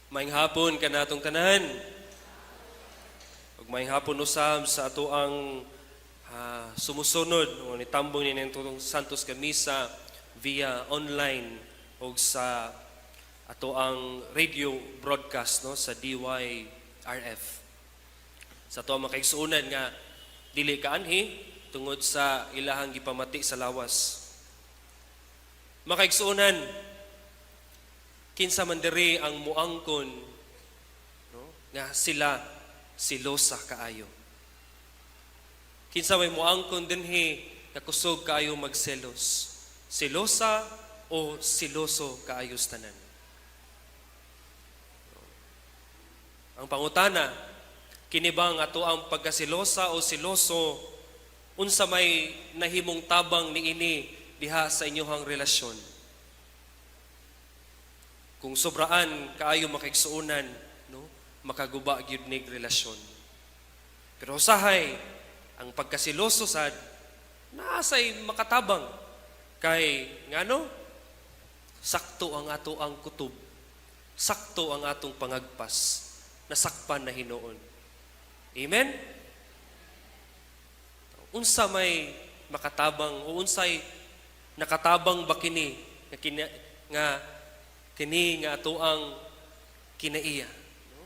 Maayong hapon kanatong tanan. Ug maayong hapon usab sa atoang sumusunod o nitambong ni atong Santos nga Misa via online ug sa atoang radio broadcast, no, sa DYRF. Sa atoang mga kaigsuonan nga dili kaanhi tungod sa ilahang gipamati sa lawas. Mga kaigsuonan, kinsa man diri ang muangkon, no, nga sila silosa kaayo? Kinsa may muangkon dinhi nga kusog kaayo magselos? Silosa o siloso kaayo sa tanan? Ang pangutana, kini bang ato ang pagkasilosa o siloso, unsa may nahimong tabang niini diha sa inyohang relasyon? Kung sobraan kaayo, makaigsuonan, no, makaguba gyud nig relasyon. Pero usahay ang pagkasiloso sad naasay makatabang kay ngano sakto ang ato ang kutob, sakto ang atong pangagpas, nasakpan na hinuon. Amen. Unsa may makatabang o unsay nakatabang ba kini nga kini nga ato ang kinaiya, no?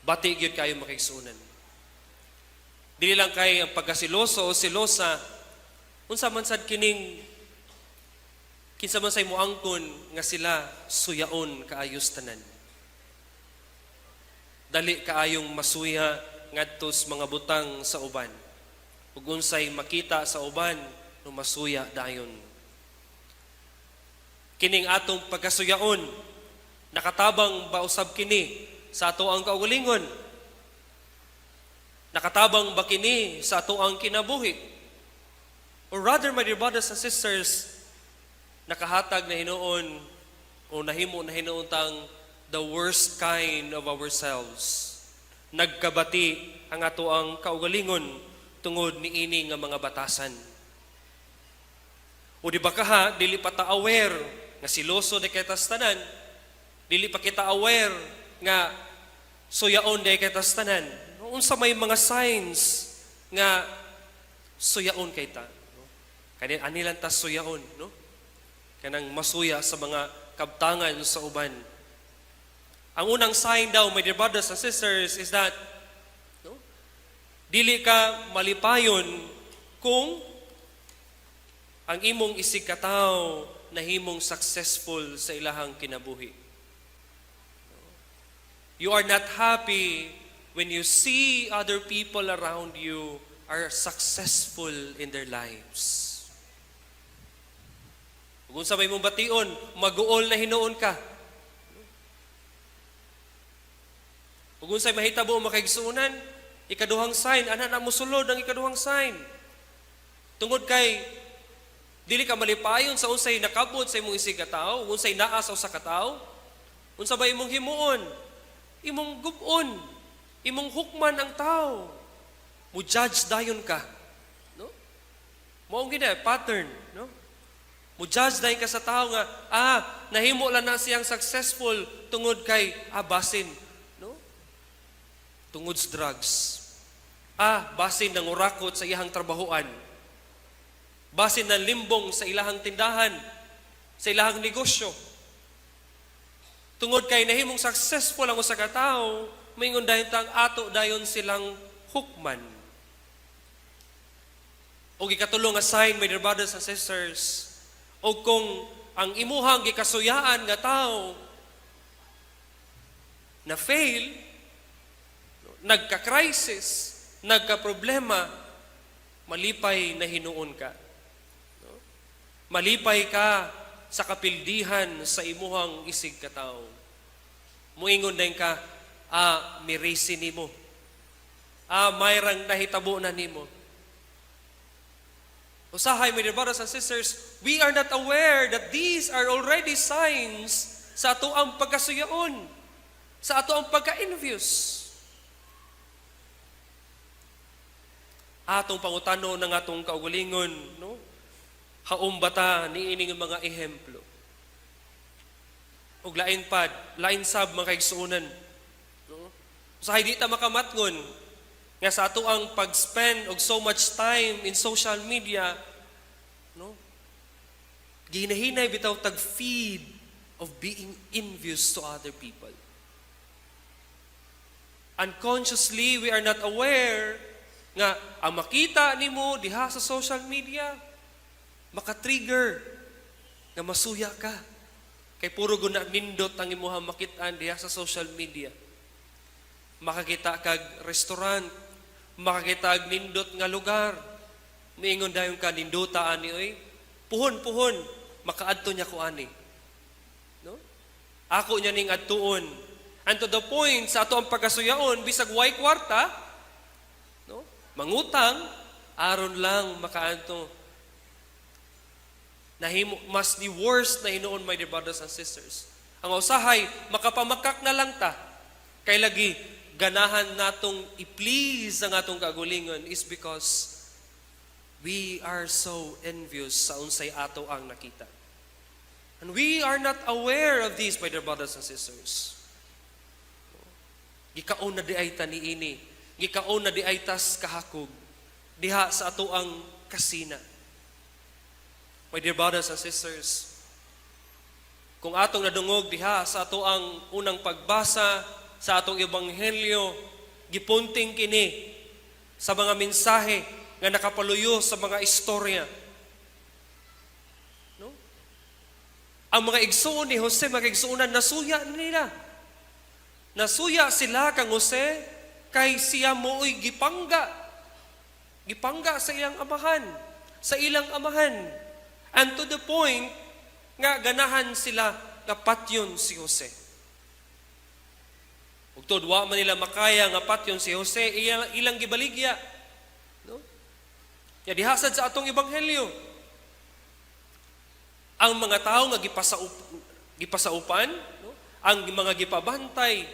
Bati gyud kayo, makaigsuonan. Dili lang kay ang pagkasiloso o silosa, unsa man sad kining, kinsa man say moangkon nga sila suyaon kaayos tanan? Dali kaayong masuya ngadto sa mga butang sa uban. Ug unsay makita sa uban, no, masuya dayon. Kining atong pagkasuyaon, nakatabang ba usab kini sa ato ang kaugalingon? Nakatabang ba kini sa ato ang kinabuhi? Or rather, my dear brothers and sisters, nakahatag na hinuon o nahimo na hinuon tang the worst kind of ourselves? Nagkabati ang ato ang kaugalingon tungod niini nga mga batasan. O di ba kaha, dili pa ta aware nga siloso di kay tas tanan, dili pa kita aware nga suyaon di kay tas tanan. Unsa may mga signs nga suyaon kay ta? No? Kani ani lang ta suyaon, no? Kanang masuya sa mga kabtangan sa uban. Ang unang sign daw, my dear brothers and sisters, is that, no, dili ka malipayon kung ang imong isig katawo nahimong successful sa ilahang kinabuhi. You are not happy when you see other people around you are successful in their lives. Kung sabay mong bation, maguol na hinuon ka. Kung unsay mahitabo, makaigsuonan, ikaduhang sign, ana na musulod ang ikaduhang sign. Tungod kay dili ka malipayon sa unsay nakabot sa imong isig ka tawo, unsay naa sa usa ka tawo, unsa ba imong himuon? Imong gub-on, imong hukman ang tao. Mo judge dayon ka. No? Mao gina pattern, no? Mo judge dayon ka sa tao nga nahimo lang na siyang successful tungod kay basin, no? Tungod sa drugs. Basin nangurakot sa iyang trabahoan. Basin ng limbong sa ilahang tindahan, sa ilahang negosyo. Tungod kay nahimong successful ang usa ka tawo, maingon dayon tang ato dayon silang hukman. O ikatulo nga sign, my dear brothers and sisters, o kung ang imuhang gikasuyaan nga tao na fail, nagka-crisis, nagka-problema, malipay na hinuon ka. No? Malipay ka sa kapildihan sa imuhang isig katawo. Muingon din ka, "Mirisi nimo. Mayrang nahitabo na nimo." Usahay, my dear brothers and sisters, we are not aware that these are already signs sa ato ang pagkasuyaon, sa ato ang pagka-envious. Atong pangutano ng atong kaugalingon, no? Haom ba ta niining mga ehemplo? Ug lain pad, lain sab, mga kaigsuonan. No? Usahay di ta makamatngon nga sa ato ang pag-spend og so much time in social media, no? Ginahinay bitaw tag feed of being envious to other people. Unconsciously, we are not aware nga ang makita nimo diha sa social media maka-trigger nga masuya ka. Kay puro guna nindot ang imuha makit-an diha sa social media. Makakita kag restaurant, makakita og nindot nga lugar. Niingon dayon ka, "Nindota ani oy." Puhon, puhon, makaadto niya ko ani. No? Ako niya ning adtuon. And to the point sa ato ang pagkasuyaon, bisag way kwarta, no? Mangutang aron lang makaadto. Nahimo mas ni worst na hinuon, my dear brothers and sisters. Ang usahay makapamakak na lang ta. Kay lagi ganahan natong i-please ang atong kaugalingon is because we are so envious sa unsay ato ang nakita. And we are not aware of this, my dear brothers and sisters. Gikaon na diay ta niini. Gikaon na diay tas kahakog diha sa ato ang kasina. My dear brothers and sisters, kung atong nadungog diha sa ato ang unang pagbasa sa atong ebanghelyo, gipunting kini sa mga mensahe nga nakapaluyo sa mga istorya. No? Ang mga igsuon ni Jose, mga igsuonan, nasuya nila. Nasuya sila kang Jose kay siya mooy gipangga. Gipangga sa iyang amahan, sa ilang amahan. And to the point nga ganahan sila nga patyon si Jose. Ug tuod wa man nila makaya nga patyon si Jose, ilang gibaligya. No? Ya dihasad sa atong ebanghelyo. Ang mga tao nga gipasaupan, no? Ang mga gipabantay,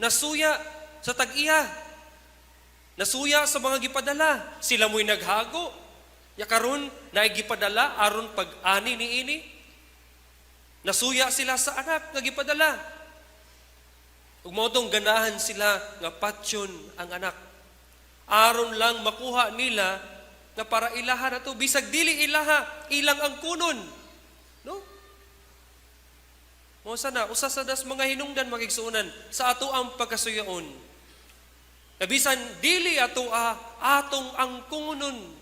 nasuya sa tag-iya. Nasuya sa mga gipadala. Sila mo'y naghago. Ya karon naay gipadala aron pag-ani niini. Nasuya sila sa anak nga gipadala. Ug mao tong ganahan sila nga patyon ang anak. Aron lang makuha nila nga para ilaha na to, bisag dili ilaha, ilang ang kunon. No? Mo sana usa sa das mga hinungdan, mga igsuonan, sa ato ang pagkasuyaon. Na bisan dili ato atong ang kunon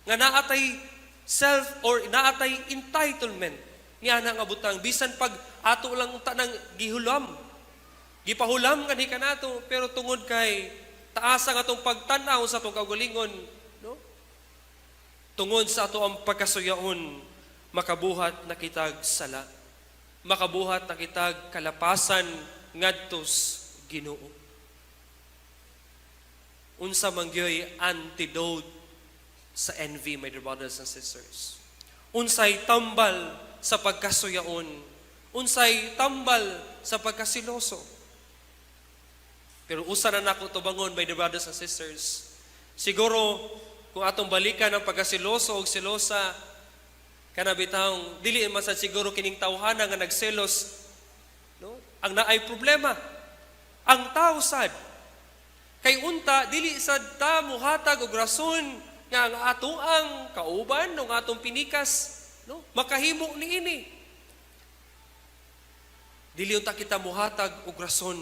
nga naatay self or naatay entitlement niya na nga butang, bisan pag ato lang tanang gihulam, gipahulam kani kanato, pero tungod kay taas ang atong pagtan-aw sa atong kaugalingon, no, tungod sa ato ang pagkasuyaon, makabuhat na kitag sala, makabuhat na kitag kalapasan ngadtos Ginoo. Unsa man gyoy antidote sa envy, my dear brothers and sisters? Unsay tambal sa pagkasuyaon? Unsay tambal sa pagkasiloso? Pero usa na nako tubangon, my dear brothers and sisters. Siguro, kung atong balikan ang pagkasiloso o silosa, kana bitawng dili man sad siguro kining tawhana nga nagselos, no? Ang naay problema. Ang tao sad. Kay unta dili sad ta muhatag og rason nga ang atoang kauban ng atong pinikas, no, makahimo niini. Dili unta kita muhatag og rason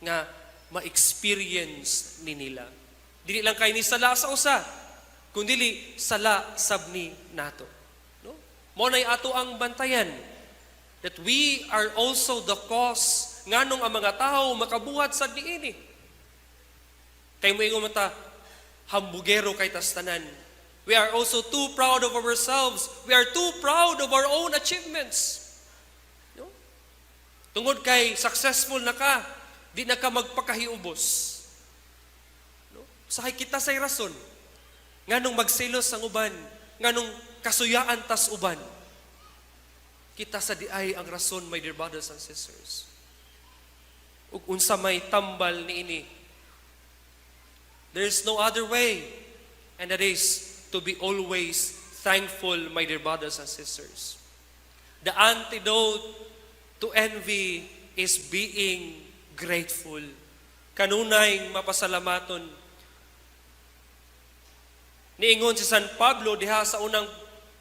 nga ma-experience ni nila. Dili lang kay ni sala sa usa, kundili sala sab ni nato. No? Mo nay ato ang bantayan that we are also the cause nganong ang mga tao makabuhat sa niini. Kay moingon man ta, hambugero kay tas tanan. We are also too proud of ourselves. We are too proud of our own achievements. No? Tungod kay successful na ka, di na ka magpakahiubos. No? Usahay kita say rason. Nganong magselos ang uban, nganong kasuyaan tas uban. Kita sa diay ang rason, my dear brothers and sisters. Ug unsa may tambal niini? There is no other way, and that is to be always thankful, my dear brothers and sisters. The antidote To envy is being grateful. Kanunay mapasalamaton. Niingon si San Pablo diha sa unang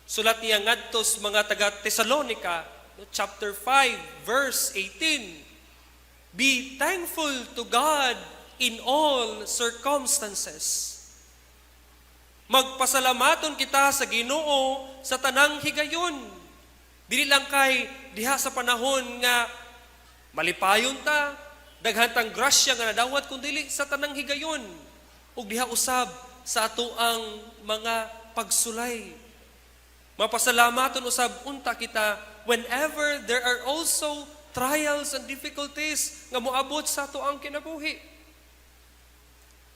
sulat niya ngadto sa mga taga Tesalonica, no, chapter 5, verse 18. "Be thankful to God in all circumstances." Magpasalamaton kita sa Ginoo sa tanang higayon. Dili lang kay diha sa panahon nga malipayon ta, daghan tang grasya nga nadawat, kun dili sa tanang higayon. Ug diha usab sa atoang mga pagsulay. Mapasalamaton usab unta kita whenever there are also trials and difficulties nga moabot sa atoang kinabuhi.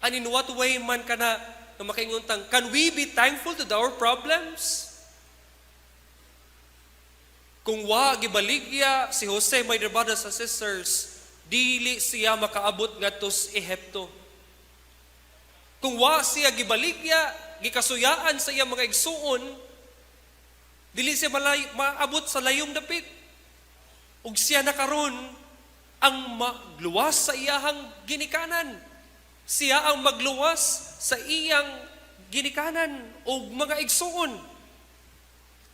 And in what way man kana nga makaingon tang, can we be thankful to our problems? Kung wa gibaligya si Jose, my dear brothers and sisters, dili siya makaabot ngadto sa Ehipto. Kung wa siya gibaligya, gikasuyaan sa iyang mga igsuon, dili siya maabot sa layong dapit. Ug siya na karon ang magluwas sa iyahang ginikanan. Siya ang magluwas sa iyang ginikanan ug mga igsuon.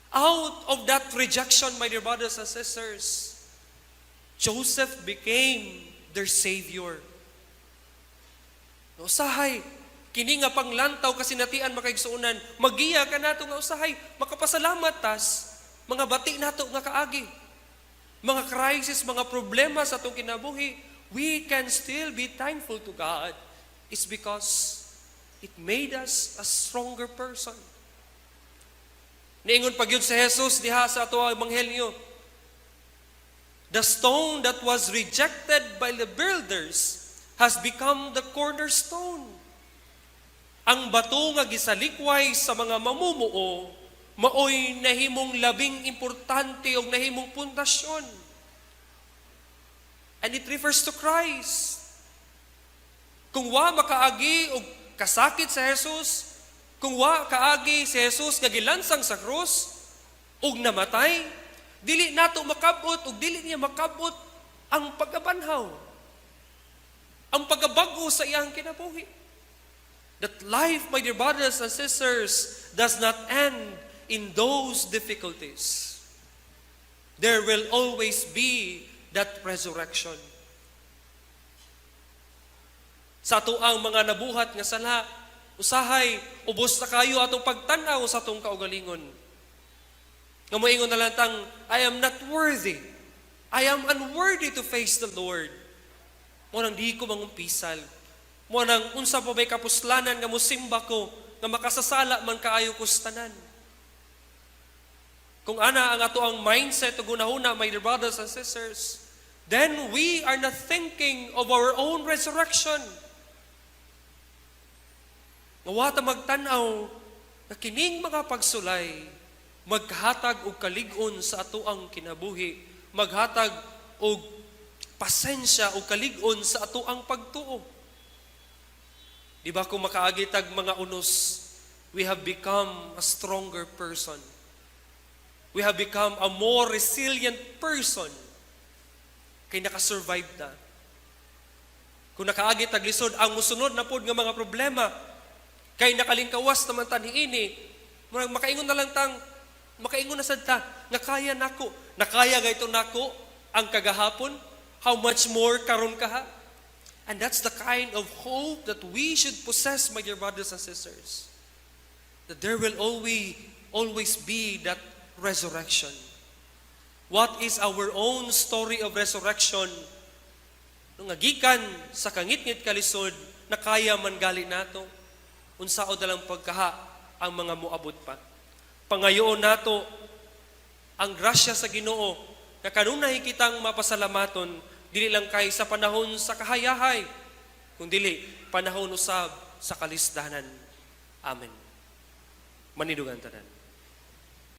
Out of that rejection, my dear brothers and sisters, Joseph became their savior. No, usahay, kini nga panglantaw kasinatian, mga kaigsuonan, magiya ka nato nga usahay, makapasalamat tas, mga bati nato nga kaagi. Mga crisis, mga problema sa atong kinabuhi, we can still be thankful to God. It's because it made us a stronger person. Niingon pa gyud si Jesus diha sa ato ang ebanghelyo, "The stone that was rejected by the builders has become the cornerstone." Ang bato nga gisalikway sa mga mamumuo, maoy nahimong labing importante o nahimong pundasyon. And it refers to Christ. Kung wa makaagi og kasakit sa Jesus, kung wa kaagi si Jesus nga gilansang sa krus ug namatay, dili nato makabot ug dili niya makabot ang pagkabanhaw, ang pagkabag-o sa iyang kinabuhi. That life, my dear brothers and sisters, does not end in those difficulties. There will always be that resurrection. Sa atoang mga nabuhat nga sala, usahay, ubos na kayo atong pagtanaw sa atong kaugalingon. Nga moingon na lang tang, "I am not worthy. I am unworthy to face the Lord. Mao nang di ko mangumpisal. Mao nang unsa pa may kapuslanan nga musimba ko, nga makasasala man kaayo ko sa tanan." Kung ana ang atoang mindset o gunahuna, my dear brothers and sisters, then we are not thinking of our own resurrection. Nga wa ta magtan-aw na kining mga pagsulay maghatag og kalig-on sa atoang kinabuhi, maghatag og pasensya o kalig-on sa atoang pagtuo. Di ba kung makaagi tag mga unos, we have become a stronger person. We have become a more resilient person kay nakasurvive na. Kung nakaagi tag lisod, ang musunod na pod nga mga problema, kay nakalingkawas naman ta niini, murag makaingon na lang tang, makaingon na sad ta, nga kaya nako, nakaya gayto nako ang kagahapon, how much more karon kaha? And that's the kind of hope that we should possess, my dear brothers and sisters. That there will always, always be that resurrection. What is our own story of resurrection? Nung gikan sa kangitngit kalisod na kaya man gali nato, unsao dalang pagkaha ang mga muabot pa? Pangayoon nato ang grasya sa Ginoo nga kanunay kitang mapasalamaton, dili lang kay sa panahon sa kahayahay, kundili panahon usab sa kalisdanan. Amen. Manindugan tanan.